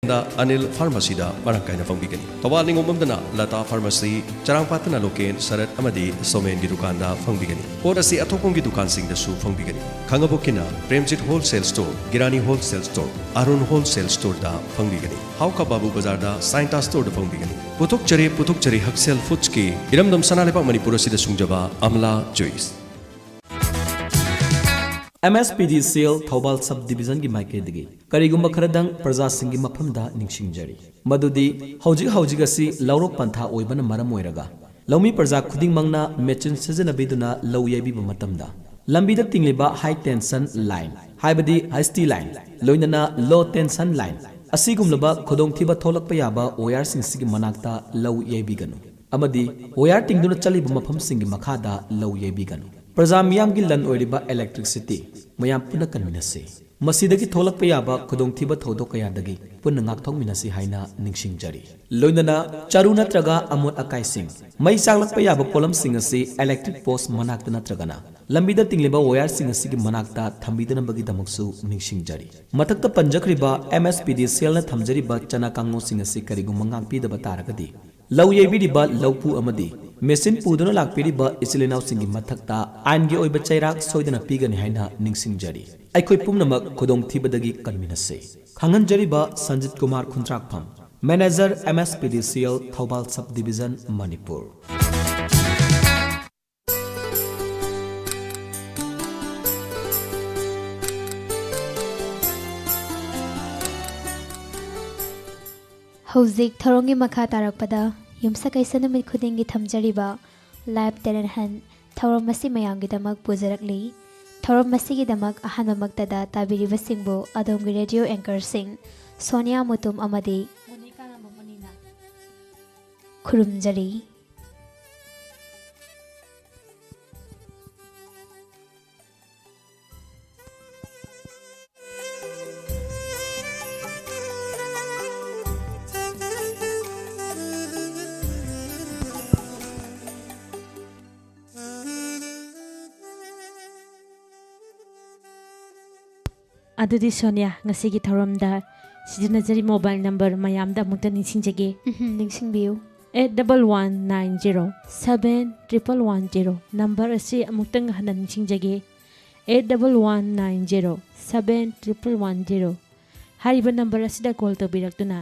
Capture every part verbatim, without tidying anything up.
ꯗ ꯑꯅꯤꯜ ꯐꯥꯔꯃꯥꯁꯤꯗ ꯃꯔꯥꯡ ꯀꯥꯏꯅ ꯐꯪꯕꯤꯒꯅꯤ꯫ ꯊꯧꯕꯥꯜ ꯅꯤꯉꯣꯝꯕꯝꯗꯅ ꯂꯇꯥ ꯐꯥꯔꯃꯥꯁꯤ, ꯆꯔꯥꯡꯄꯥꯠꯇꯅ ꯂꯣꯀꯦꯟ, ꯁꯔꯠ ꯑꯃꯗꯤ ꯁꯣꯃꯦꯟꯒꯤ ꯗꯨꯀꯥꯟꯗ ꯐꯪꯕꯤꯒꯅꯤ꯫ ꯄꯣꯠ ꯑꯁꯤ ꯑꯊꯣꯛꯄꯝꯒꯤ ꯗꯨꯀꯥꯟꯁꯤꯡꯗꯁꯨ ꯐꯪꯕꯤꯒꯅꯤ꯫ ꯈꯥꯡꯉꯕꯣꯛꯀꯤꯅ Premjit wholesale store, Girani wholesale store, Arun wholesale ꯁ꯭ꯇꯣꯔꯗ ꯐꯪꯕꯤꯒꯅꯤ꯫ ꯍꯥꯎꯈꯥ ꯕꯥꯕꯨ ꯕꯖꯥꯔꯗ ꯁꯥꯏꯟꯇꯥ ꯁ꯭ꯇꯣꯔꯗ ꯐꯪꯕꯤꯒꯅꯤ꯫ ꯄꯨꯊꯣꯛꯆꯔꯤ, ꯄꯨꯊꯣꯛꯆꯔꯤ ꯍꯛꯁꯦꯜ ꯐꯨꯗꯁꯀꯤ ꯏꯔꯝꯗꯝ ꯁꯅꯥ ꯂꯩꯕꯥꯛ ꯃꯅꯤꯄꯨꯔ ꯑꯁꯤꯗ ꯁꯨꯡꯖꯕ ꯑꯝꯂꯥ juice. M S P D C L Thoubal sub ꯗꯤꯕꯤꯖꯟꯒꯤ ꯃꯥꯏꯀꯩꯗꯒꯤ ꯀꯔꯤꯒꯨꯝꯕ ꯈꯔꯗꯪ ꯄ꯭ꯔꯖꯥꯁꯤꯡꯒꯤ ꯃꯐꯝꯗ ꯅꯤꯡꯁꯤꯡꯖꯔꯤ, ꯃꯗꯨꯗꯤ ꯍꯧꯖꯤꯛ ꯍꯧꯖꯤꯛ ꯑꯁꯤ ꯂꯧꯔꯣꯛ ꯄꯟꯊꯥ ꯑꯣꯏꯕꯅ ꯃꯔꯝ ꯑꯣꯏꯔꯒ ꯂꯧꯃꯤ ꯄ꯭ꯔꯖꯥ ꯈꯨꯗꯤꯡꯃꯛꯅ ꯃꯦꯆꯤꯟ ꯁꯤꯖꯤꯟꯅꯕꯤꯗꯨꯅ ꯂꯧ ꯌꯩꯕꯤꯕ ꯃꯇꯝꯗ ꯂꯝꯕꯤꯗ ꯇꯤꯡꯂꯤꯕ ꯍꯥꯏ ꯇꯦꯟꯁꯟ ꯂꯥꯏꯟ, ꯍꯥꯏꯕꯗꯤ ꯍꯩꯁ ꯇꯤ ꯂꯥꯏꯟ, ꯂꯣꯏꯅꯅ ꯂꯣ ꯇꯦꯟꯁꯟ ꯂꯥꯏꯟ ꯑꯁꯤꯒꯨꯝꯂꯕ ꯈꯨꯗꯣꯡꯊꯤꯕ ꯊꯣꯛꯂꯛꯄ ꯌꯥꯕ ꯋꯥꯌꯔꯁꯤꯡꯁꯤꯒꯤ ꯃꯅꯥꯛꯇ ꯂꯧ ꯌꯩꯕꯤꯒꯅꯨ꯫ ꯑꯃꯗꯤ ꯋꯥꯌꯔ ꯇꯤꯡꯗꯨꯅ ꯆꯠꯂꯤꯕ ꯃꯐꯝꯁꯤꯡꯒꯤ ꯃꯈꯥꯗ ꯂꯧ ꯌꯩꯕꯤꯒꯅꯨ꯫ ꯄ꯭ꯔꯖꯥ ꯃꯤꯌꯥꯝꯒꯤ ꯂꯟ ꯑꯣꯏꯔꯤꯕ electricity ꯃꯌꯥꯝ ꯄꯨꯟꯅ ꯀꯟꯃꯤꯟꯅꯁꯤ꯫ ꯃꯁꯤꯗꯒꯤ ꯊꯣꯛꯂꯛꯄ ꯌꯥꯕ ꯈꯨꯗꯣꯡꯊꯤꯕ ꯊꯧꯗꯣꯛ ꯀꯌꯥꯗꯒꯤ ꯄꯨꯟꯅ ꯉꯥꯛꯊꯣꯛꯃꯤꯟꯅꯁꯤ ꯍꯥꯏꯅ ꯅꯤꯡꯁꯤꯡꯖꯔꯤ꯫ ꯂꯣꯏꯅꯅ ꯆꯔꯨ ꯅꯠꯇ꯭ꯔꯒ ꯑꯃꯣꯠ ꯑꯀꯥꯏꯁꯤꯡ, ꯃꯩ ꯆꯥꯛꯂꯛꯄ ꯌꯥꯕ ꯄꯣꯠꯂꯝꯁꯤꯡ ꯑꯁꯤ electric post ꯃꯅꯥꯛꯇ ꯅꯠꯇ꯭ꯔꯒꯅ ꯂꯝꯕꯤꯗ ꯇꯤꯡꯂꯤꯕ ꯋꯥꯌꯔꯁꯤꯡ ꯑꯁꯤꯒꯤ ꯃꯅꯥꯛꯇ ꯊꯝꯕꯤꯗꯅꯕꯒꯤꯗꯃꯛꯁꯨ ꯅꯤꯡꯁꯤꯡꯖꯔꯤ꯫ ꯃꯊꯛꯇ ꯄꯟꯖꯈ꯭ꯔꯤꯕ ꯑꯦꯝ ꯑꯦꯁ ꯄꯤ ꯗꯤ ꯁꯤ ꯑꯦꯜꯅ ꯊꯝꯖꯔꯤꯕ ꯆꯅꯥ ꯀꯥꯡꯉꯧꯁꯤꯡ ꯑꯁꯤ ꯀꯔꯤꯒꯨꯝꯕ ꯉꯥꯛꯄꯤꯗꯕ ꯇꯥꯔꯒꯗꯤ, ꯂꯧ ꯌꯩꯕꯤꯔꯤꯕ ꯂꯧꯄꯨ ꯑꯃꯗꯤ ꯃꯦꯆꯤꯟ ꯄꯨꯗꯨꯅ ꯂꯥꯛꯄꯤꯔꯤꯕ ꯏꯆꯤꯜ ꯏꯅꯥꯎꯁꯤꯡꯒꯤ ꯃꯊꯛꯇ ꯑꯥꯏꯟꯒꯤ ꯑꯣꯏꯕ ꯆꯩꯔꯥꯛ ꯁꯣꯏꯗꯅ ꯄꯤꯒꯅꯤ ꯍꯥꯏꯅ ꯅꯤꯡꯁꯤꯡꯖꯔꯤ꯫ ꯑꯩꯈꯣꯏ ꯄꯨꯝꯅꯃꯛ ꯈꯨꯗꯣꯡꯊꯤꯕꯗꯒꯤ ꯀꯟꯃꯤꯟꯅꯁꯤ꯫ ꯈꯪꯍꯟꯖꯔꯤꯕ Sanjit Kumar Khundrakpam, manager M S P D C L Thoubal sub division, Manipur. ꯍꯧꯖꯤꯛ ꯊꯧꯔꯝꯒꯤ ꯃꯈꯥ ꯇꯥꯔꯛꯄꯗ ꯌꯨꯝꯁꯀꯩꯁ ꯅꯨꯃꯤꯠ ꯈꯨꯗꯤꯡꯒꯤ ꯊꯝꯖꯔꯤꯕ Live Talent Hunt ꯊꯧꯔꯝ ꯑꯁꯤ ꯃꯌꯥꯝꯒꯤꯗꯃꯛ ꯄꯨꯖꯔꯛꯂꯤ꯫ ꯊꯧꯔꯝ ꯑꯁꯤꯒꯤꯗꯃꯛ ꯑꯍꯥꯟꯕꯃꯛꯇꯗ ꯇꯥꯕꯤꯔꯤꯕꯁꯤꯡꯕꯨ ꯑꯗꯣꯝꯒꯤ ꯔꯦꯗꯤꯑꯣ ꯑꯦꯡꯀꯔꯁꯤꯡ ꯁꯣꯅꯤꯌꯥ ꯃꯨꯇꯨꯝ ꯑꯃꯗꯤ ꯃꯣꯅꯤꯀꯥ ꯉꯝꯕꯝ ꯑꯅꯤꯅ ꯈꯨꯔꯨꯝꯖꯔꯤ꯫ ꯑꯗꯨꯗꯤ ꯁꯣꯅꯤꯌꯥ, ꯉꯁꯤꯒꯤ ꯊꯧꯔꯝꯗ ꯁꯤꯖꯤꯟꯅꯖꯔꯤ ꯃꯣꯕꯥꯏꯜ ꯅꯝꯕꯔ ꯃꯌꯥꯝꯗ ꯑꯃꯨꯛꯇ ꯅꯤꯡꯁꯤꯡꯖꯒꯦ꯫ ꯎꯝꯍꯨꯝ, ꯅꯤꯡꯁꯤꯡꯕꯤꯌꯨ꯫ Eight double one nine zero seven triple one zero. Number ꯑꯁꯤ ꯑꯃꯨꯛꯇꯪ ꯍꯟꯅ ꯅꯤꯡꯁꯤꯡꯖꯒꯦ, eight double one nine zero seven triple one zero. ꯍꯥꯏꯔꯤꯕ ꯅꯝꯕꯔ ꯑꯁꯤꯗ ꯀꯣꯜ ꯇꯧꯕꯤꯔꯛꯇꯨꯅ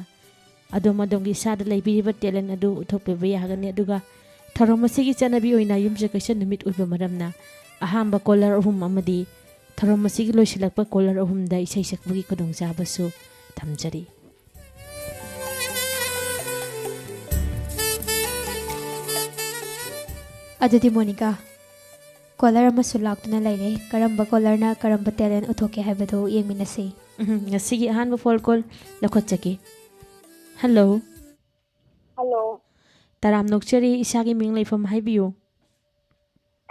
ꯑꯗꯣꯝ ꯑꯗꯣꯝꯒꯤ ꯏꯁꯥꯗ ꯂꯩꯕꯤꯔꯤꯕ ꯇꯦꯂꯦꯟ ꯑꯗꯨ ꯎꯠꯊꯣꯛꯄꯤꯕ ꯌꯥꯒꯅꯤ꯫ ꯑꯗꯨꯒ ꯊꯧꯔꯝ ꯑꯁꯤꯒꯤ ꯆꯠꯅꯕꯤ ꯑꯣꯏꯅ ꯌꯨꯝꯁꯀꯩꯁ ꯅꯨꯃꯤꯠ ꯑꯣꯏꯕ ꯃꯔꯝꯅ ꯑꯍꯥꯟꯕ ꯀꯣꯂꯔ ꯑꯍꯨꯝ ꯑꯃꯗꯤ ꯊꯧꯔꯝ ꯑꯁꯤꯒꯤ ꯂꯣꯏꯁꯤꯜꯂꯛꯄ ꯀꯣꯂꯔ ꯑꯍꯨꯝꯗ ꯏꯁꯩ ꯁꯛꯄꯒꯤ ꯈꯨꯗꯣꯡꯆꯥꯕꯁꯨ ꯊꯝꯖꯔꯤ꯫ ꯑꯗꯨꯗꯤ ꯃꯣꯅꯤꯀꯥ, ꯀꯣꯂꯔ ꯑꯃꯁꯨ ꯂꯥꯛꯇꯨꯅ ꯂꯩꯔꯦ꯫ ꯀꯔꯝꯕ ꯀꯣꯂꯔꯅ ꯀꯔꯝꯕ ꯇꯦꯂꯦꯟ ꯎꯠꯊꯣꯛꯀꯦ ꯍꯥꯏꯕꯗꯨ ꯌꯦꯡꯃꯤꯟꯅꯁꯤ꯫ ꯎꯝ, ꯉꯁꯤꯒꯤ ꯑꯍꯥꯟꯕ ꯐꯣꯟ ꯀꯣꯜ ꯂꯧꯈꯠꯆꯒꯦ꯫ ꯍꯜꯂꯣ꯫ ꯍꯜꯂꯣ꯫ ꯇꯔꯥꯝꯅ ꯑꯣꯛꯆꯔꯤ, ꯏꯁꯥꯒꯤ ꯃꯤꯡ ꯂꯩꯐꯝ ꯍꯥꯏꯕꯤꯌꯨ꯫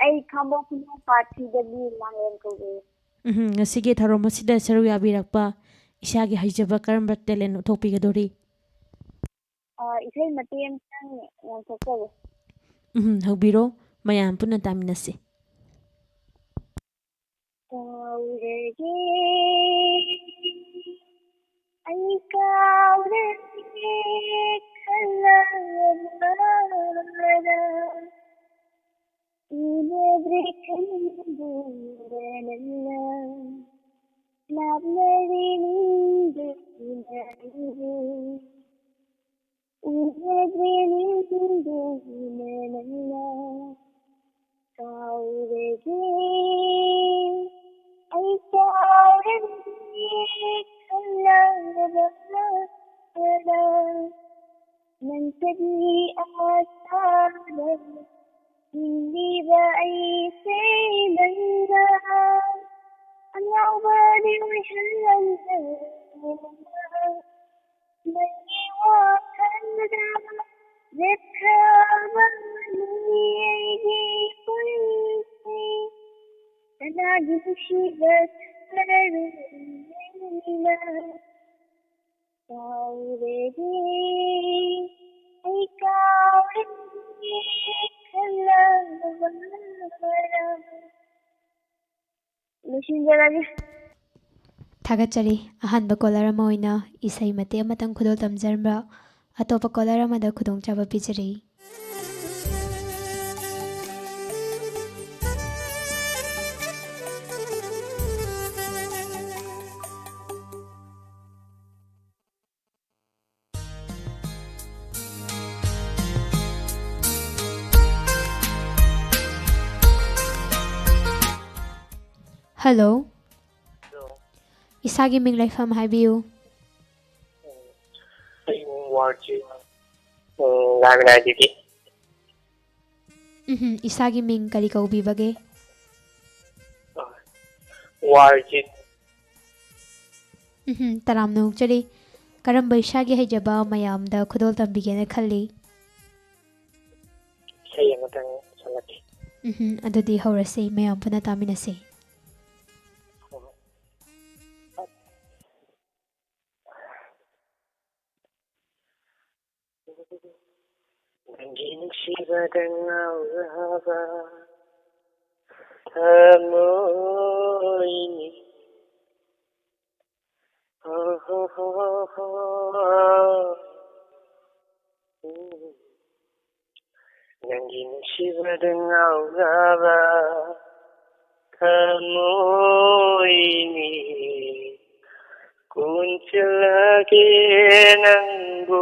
ꯑꯩ ꯈꯥꯡꯕꯣꯛ ꯈꯨꯅꯧ ꯄꯥꯠ ꯊ꯭ꯔꯤꯗꯒꯤ ꯃꯥꯂꯦꯝ ꯀꯧꯏ꯫ ꯎꯝ, ꯉꯁꯤꯒꯤ ꯊꯧꯔꯝ ꯑꯁꯤꯗ ꯁꯔꯨꯛ ꯌꯥꯕꯤꯔꯛꯄ ꯏꯁꯥꯒꯤ ꯍꯩꯖꯕ ꯀꯔꯝꯕ ꯇꯦꯂꯦꯟ ꯎꯠꯊꯣꯛꯄꯤꯒꯗꯧꯔꯤ? ꯑ, ꯏꯁꯩ ꯃꯇꯦꯛ ꯑꯃꯇꯪ ꯉꯥꯡꯊꯣꯛꯆꯒꯦ꯫ ꯎꯝ, ꯍꯧꯕꯤꯔꯣ, ꯃꯌꯥꯝ ꯄꯨꯟꯅ ꯇꯥꯃꯤꯟꯅꯁꯤ꯫ ꯀꯥꯎꯔꯒꯦ, ꯑꯩ ꯀꯥꯎꯔꯒꯦ ꯈꯜꯂꯕ ꯎꯅꯗ꯭ꯔꯦ ꯈꯟꯗꯨꯅ ꯅꯪꯅ ꯂꯥꯞꯅꯔꯤ ꯅꯤꯡꯗꯨꯅ ꯅꯪꯕꯨ ꯎꯅꯗ꯭ꯔꯦ ꯅꯤꯡꯗꯨꯅ ꯅꯪꯅ ꯀꯥꯎꯔꯒꯦ꯫ ꯑꯩ ꯀꯥꯎꯔꯒꯦ ꯈꯜꯂꯕ ꯅꯪ ꯀꯔꯤ ꯑꯁꯥꯗ ꯍꯤꯡꯂꯤꯕ ꯑꯩꯁꯦ ꯅꯪꯅ ꯑꯉꯥꯎꯕꯅꯤ ꯑꯣꯏꯍꯜꯂꯝꯂꯒ ꯅꯪꯒꯤ ꯋꯥꯈꯜꯗ ꯂꯦꯞꯈ꯭ꯔꯕꯅꯤ ꯑꯩꯒꯤ ꯄꯨꯟꯁꯤ꯫ ꯀꯅꯥꯒꯤ ꯅꯨꯡꯁꯤꯕ ꯊꯥꯔꯨꯅ ꯀꯥꯎꯔꯦꯗꯤ ꯑꯩ ꯀꯥꯎꯔꯦꯗꯤ ꯈꯜꯂꯕ ꯃꯔꯝ꯫ ꯂꯣꯏꯁꯤꯟꯖꯔꯒꯦ꯫ ꯊꯥꯒꯠꯆꯔꯤ꯫ ꯑꯍꯥꯟꯕ ꯀꯣꯂꯔ ꯑꯃ ꯑꯣꯏꯅ ꯏꯁꯩ ꯃꯇꯦꯛ ꯑꯃꯇꯪ ꯈꯨꯗꯣꯜ ꯇꯝꯖꯔꯝꯕ ꯑꯇꯣꯞꯄ ꯀꯣꯂꯔ ꯑꯃꯗ ꯈꯨꯗꯣꯡꯆꯥꯕ ꯄꯤꯖꯔꯤ꯫ ꯍꯜꯂꯣ꯫ ꯍꯜꯂꯣ꯫ ꯏꯁꯥꯒꯤ ꯃꯤꯡ ꯂꯩꯐꯝ ꯍꯥꯏꯕꯤꯌꯨ꯫ ꯎꯝ, ꯑꯩ ꯋꯥꯔꯗꯁꯤ, ꯎꯝ, ꯅꯥꯒꯥꯂꯦꯟꯗꯒꯤ꯫ ꯎꯝꯍꯨꯝ, ꯏꯁꯥꯒꯤ ꯃꯤꯡ ꯀꯔꯤ ꯀꯧꯕꯤꯕꯒꯦ? ꯑ, ꯋꯥꯔꯗꯁꯤ꯫ ꯎꯝꯍꯨꯝ, ꯇꯔꯥꯝꯅ ꯑꯣꯛꯆꯔꯤ꯫ ꯀꯔꯝꯕ ꯏꯁꯥꯒꯤ ꯍꯩꯖꯕ ꯃꯌꯥꯝꯗ ꯈꯨꯗꯣꯜ ꯇꯝꯕꯤꯒꯦꯅ ꯈꯜꯂꯤ? ꯏꯁꯩ ꯑꯃꯇꯪ ꯁꯛꯂꯛꯀꯦ꯫ ꯎꯝꯍꯨꯝ, ꯑꯗꯨꯗꯤ ꯍꯧꯔꯁꯤ, ꯃꯌꯥꯝ ꯄꯨꯟꯅ ꯇꯥꯃꯤꯟꯅꯁꯤ꯫ ꯍꯣꯏ꯫ ꯅꯪꯒꯤ ꯅꯨꯡꯁꯤꯕꯗ ꯉꯥꯎꯔꯕ ꯊꯃꯣꯏꯅꯤ꯫ ꯍꯣ, ꯍꯣ, ꯍꯣ, ꯍꯣ꯫ ꯎꯝ꯫ ꯅꯪꯒꯤ ꯅꯨꯡꯁꯤꯕꯗ ꯉꯥꯎꯔꯕ ꯊꯃꯣꯏꯅꯤ꯫ ꯀꯣꯟꯁꯤꯜꯂꯒꯦ ꯅꯪꯕꯨ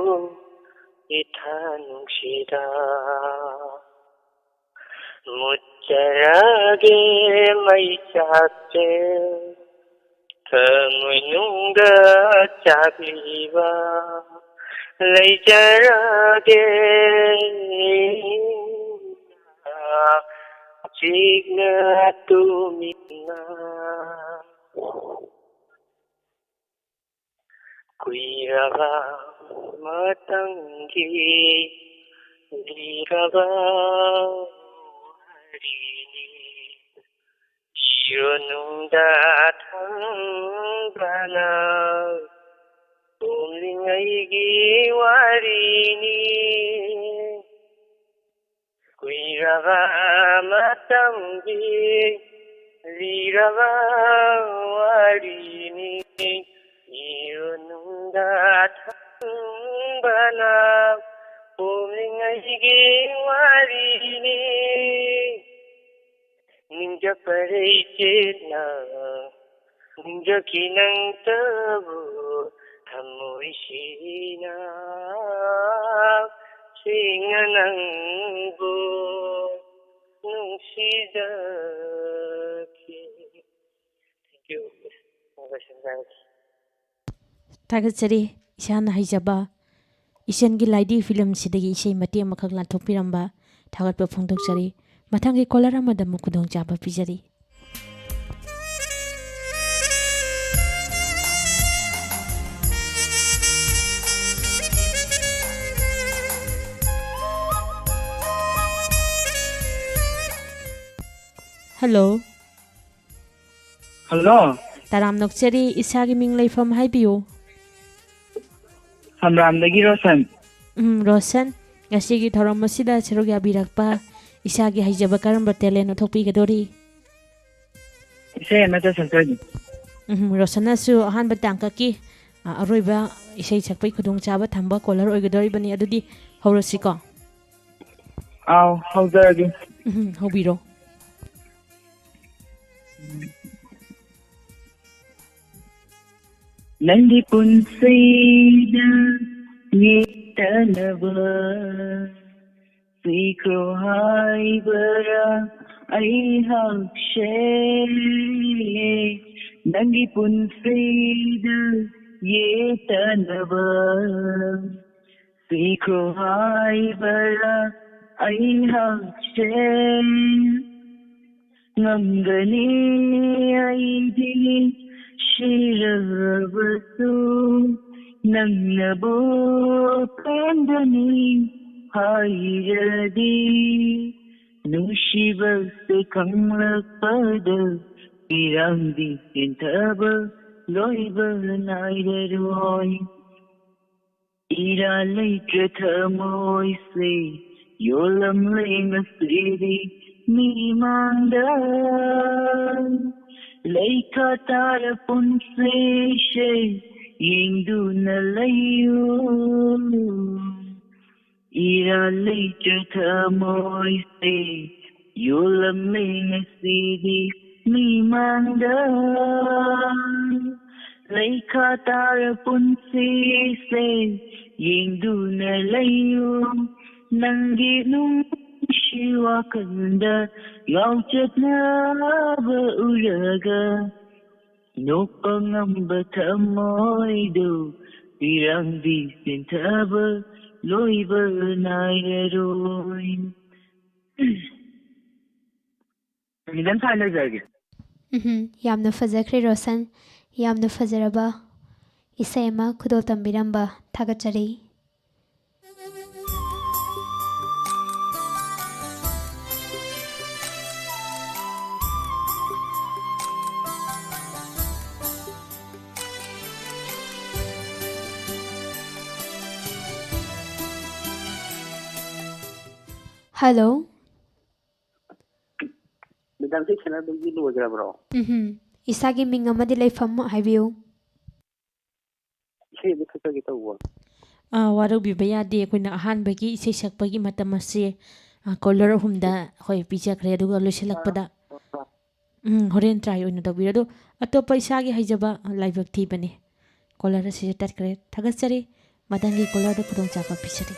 ꯏꯊꯥ ꯅꯨꯡꯁꯤꯗ꯫ ꯃꯨꯠꯆꯔꯒꯦ ꯃꯩ ꯆꯥꯛꯁꯦ, ꯊꯃꯣꯏꯅꯨꯡꯗ ꯆꯥꯛꯂꯤꯕ ꯂꯩꯖꯔꯒꯦ ꯆꯤꯛꯅ ꯇꯨꯃꯤꯟꯅ꯫ ꯀꯨꯏꯔꯕ ꯃꯇꯝꯒꯤ ꯂꯤꯔꯕ ꯋꯥꯔꯤꯅꯤ꯫ ꯏꯔꯣꯟꯅꯨꯡꯗ ꯊꯝꯕꯅ ꯄꯨꯝꯂꯤꯉꯩꯒꯤ ꯋꯥꯔꯤꯅꯤ꯫ ꯀꯨꯏꯔꯕ ꯃꯇꯝꯒꯤ ꯂꯤꯔꯕ ꯋꯥꯔꯤꯅꯤ, ꯏꯔꯣꯟꯅꯨꯡꯗ ꯊꯝꯕꯅ ꯄꯣꯛꯂꯤꯉꯩꯒꯤ ꯋꯥꯔꯤꯅꯤ꯫ ꯅꯤꯡꯖ ꯄꯔꯩ ꯆꯦꯠꯅ ꯅꯤꯡꯖꯈꯤ ꯅꯪꯇꯕꯨ, ꯊꯃꯣꯏꯁꯤꯅ ꯁꯦꯡꯅ ꯅꯪꯕꯨ ꯅꯨꯡꯁꯤꯖꯈꯤ꯫ Thank you. ꯊꯥꯒꯠꯆꯔꯤ꯫ ꯏꯁꯥꯅ ꯍꯩꯖꯕ ꯏꯁꯟꯒꯤ ꯂꯥꯏꯙꯤ ꯐꯤꯂꯝꯁꯤꯗꯒꯤ ꯏꯁꯩ ꯃꯇꯦꯛ ꯑꯃꯈꯛ ꯂꯥꯟꯊꯣꯛꯄꯤꯔꯝꯕ ꯊꯥꯒꯠꯄ ꯐꯣꯡꯗꯣꯛꯆꯔꯤ꯫ ꯃꯊꯪꯒꯤ ꯀꯣꯂꯔ ꯑꯃꯗ ꯑꯃꯨꯛ ꯈꯨꯗꯣꯡꯆꯥꯕ ꯄꯤꯖꯔꯤ꯫ ꯍꯜꯂꯣ꯫ ꯍꯜꯂꯣ꯫ ꯇꯔꯥꯝꯅ ꯑꯣꯛꯆꯔꯤ, ꯏꯁꯥꯒꯤ ꯃꯤꯡ ꯂꯩꯐꯝ ꯍꯥꯏꯕꯤꯌꯨ꯫ ꯁꯝꯔꯥꯝꯗꯒꯤ ꯔꯣꯁꯟ꯫ ꯎꯝ, ꯔꯣꯁꯟ, ꯉꯁꯤꯒꯤ ꯊꯧꯔꯝ ꯑꯁꯤꯗ ꯁꯔꯨꯛ ꯌꯥꯕꯤꯔꯛꯄ, ꯏꯁꯥꯒꯤ ꯍꯩꯖꯕ ꯀꯔꯝꯕ ꯇꯦꯂꯦꯟ ꯎꯠꯊꯣꯛꯄꯤꯒꯗꯣꯔꯤ? ꯏꯁꯩ ꯑꯃꯇ ꯁꯛꯆꯒꯦ꯫ ꯎꯝ, ꯔꯣꯁꯟꯅꯁꯨ ꯑꯍꯥꯟꯕ ꯇꯥꯡꯀꯛꯀꯤ, ꯑ, ꯑꯔꯣꯏꯕ ꯏꯁꯩ ꯁꯛꯄꯒꯤ ꯈꯨꯗꯣꯡꯆꯥꯕ ꯊꯝꯕ ꯀꯣꯂꯔ ꯑꯣꯏꯒꯗꯧꯔꯤꯕꯅꯤ꯫ ꯑꯗꯨꯗꯤ ꯍꯧꯔꯁꯤꯀꯣ? ꯑꯥꯎ, ꯍꯧꯖꯔꯒꯦ꯫ ꯎꯝ, ꯍꯧꯕꯤꯔꯣ꯫ ꯅꯪꯒꯤ ꯄꯨꯟꯁꯤꯗ ꯌꯦꯛꯇꯅꯕ ꯁꯤꯈ꯭ꯔꯣ ꯍꯥꯏꯕꯔꯥ ꯑꯩꯍꯥꯛꯁꯦ? ꯅꯪꯒꯤ ꯄꯨꯟꯁꯤꯗ ꯌꯦꯛꯇꯅꯕ ꯁꯤꯈ꯭ꯔꯣ ꯍꯥꯏꯕꯔꯥ ꯑꯩꯍꯥꯛꯁꯦ? ꯉꯝꯒꯅꯤ ꯑꯩꯗꯤ ꯁꯤꯔꯕꯁꯨ, ꯅꯪꯅꯕꯨ ꯄꯦꯟꯒꯅꯤ ꯍꯥꯏꯔꯗꯤ, ꯅꯨꯡꯁꯤꯕꯁꯦ ꯈꯪꯂꯛꯄꯗ ꯏꯔꯥꯡꯗꯤ ꯆꯦꯟꯊꯕ ꯂꯣꯏꯕ ꯅꯥꯏꯔꯔꯣꯏ꯫ ꯏꯔꯥ ꯂꯩꯇ꯭ꯔ ꯊꯃꯣꯏꯁꯦ ꯌꯣꯜꯂꯝꯂꯦ ꯉꯁꯤꯗꯤ, ꯃꯤꯃꯥꯡꯗ ꯂꯩꯈꯥ ꯇꯥꯔ ꯄꯨꯟꯁꯤꯁꯦ ꯌꯦꯡꯗꯨꯅ ꯂꯩꯌꯨ꯫ ꯏꯔꯥꯜ ꯂꯩꯇ꯭ꯔ ꯊꯃꯣꯏꯁꯦ ꯌꯣꯜꯂꯝꯂꯦ ꯉꯁꯤꯗꯤ ꯃꯤꯃꯥꯡꯗ꯫ ꯂꯩꯈꯥ ꯇꯥꯔ ꯄꯨꯟꯁꯤꯁꯦ ꯌꯦꯡꯗꯨꯅ ꯂꯩꯌꯨ꯫ ꯅꯪꯒꯤ ꯅꯨꯡꯁꯤ ꯋꯥꯈꯜꯗ ꯉꯥꯎꯆꯠꯅꯕ ꯎꯔꯒ ꯅꯣꯛꯄ ꯉꯝꯕ ꯊꯃꯣꯏꯗꯨ ꯄꯤꯔꯥꯡꯗꯤ ꯆꯦꯟꯊꯕ ꯂꯣꯏꯕ ꯅꯥꯏꯔꯔꯣꯏ꯫ ꯃꯦꯗꯥꯝ ꯁꯥꯏ ꯂꯩꯖꯔꯒꯦ꯫ ꯎꯝꯍꯨꯝ, ꯌꯥꯝꯅ ꯐꯖꯈ꯭ꯔꯦ ꯔꯣꯁꯟ, ꯌꯥꯝꯅ ꯐꯖꯔꯕ ꯏꯁꯩ ꯑꯃ ꯈꯨꯗꯣꯜ ꯇꯝꯕꯤꯔꯝꯕ ꯊꯥꯒꯠꯆꯔꯤ꯫ ꯍꯜꯂꯣ꯫ ꯃꯦꯗꯥꯝ, ꯏꯁꯩ ꯁꯛꯅꯕꯒꯤ ꯂꯣꯏꯈ꯭ꯔꯕ꯭ꯔꯣ? ꯎꯝꯍꯨꯝ꯫ ꯏꯁꯥꯒꯤ ꯃꯤꯡ ꯑꯃꯗꯤ ꯂꯩꯐꯝ ꯍꯥꯏꯕꯤꯌꯨ꯫ ꯏꯁꯩ ꯑꯃ ꯁꯛꯆꯒꯦ ꯇꯧꯕ꯫ ꯑꯥ, ꯋꯥꯔꯧꯕꯤꯕ ꯌꯥꯗꯦ꯫ ꯑꯩꯈꯣꯏꯅ ꯑꯍꯥꯟꯕꯒꯤ ꯏꯁꯩ ꯁꯛꯄꯒꯤ ꯃꯇꯝ ꯑꯁꯤ, ꯑꯥ, ꯀꯣꯂꯔ ꯑꯍꯨꯝꯗ ꯑꯩꯈꯣꯏ ꯄꯤꯖꯈ꯭ꯔꯦ, ꯑꯗꯨꯒ ꯂꯣꯏꯁꯤꯜꯂꯛꯄꯗ, ꯎꯝ, ꯍꯣꯔꯦꯟ ꯇ꯭ꯔꯥꯏ ꯑꯣꯏꯅ ꯇꯧꯕꯤꯔꯣ꯫ ꯑꯗꯣ ꯑꯇꯣꯞꯄ ꯏꯁꯥꯒꯤ ꯍꯩꯖꯕ ꯂꯥꯏꯕꯛ ꯊꯤꯕꯅꯤ꯫ ꯀꯣꯂꯔ ꯑꯁꯤꯁꯨ ꯇꯠꯈ꯭ꯔꯦ꯫ ꯊꯥꯒꯠꯆꯔꯤ꯫ ꯃꯊꯪꯒꯤ ꯀꯣꯂꯔꯗ ꯈꯨꯗꯣꯡꯆꯥꯕ ꯄꯤꯖꯔꯤ꯫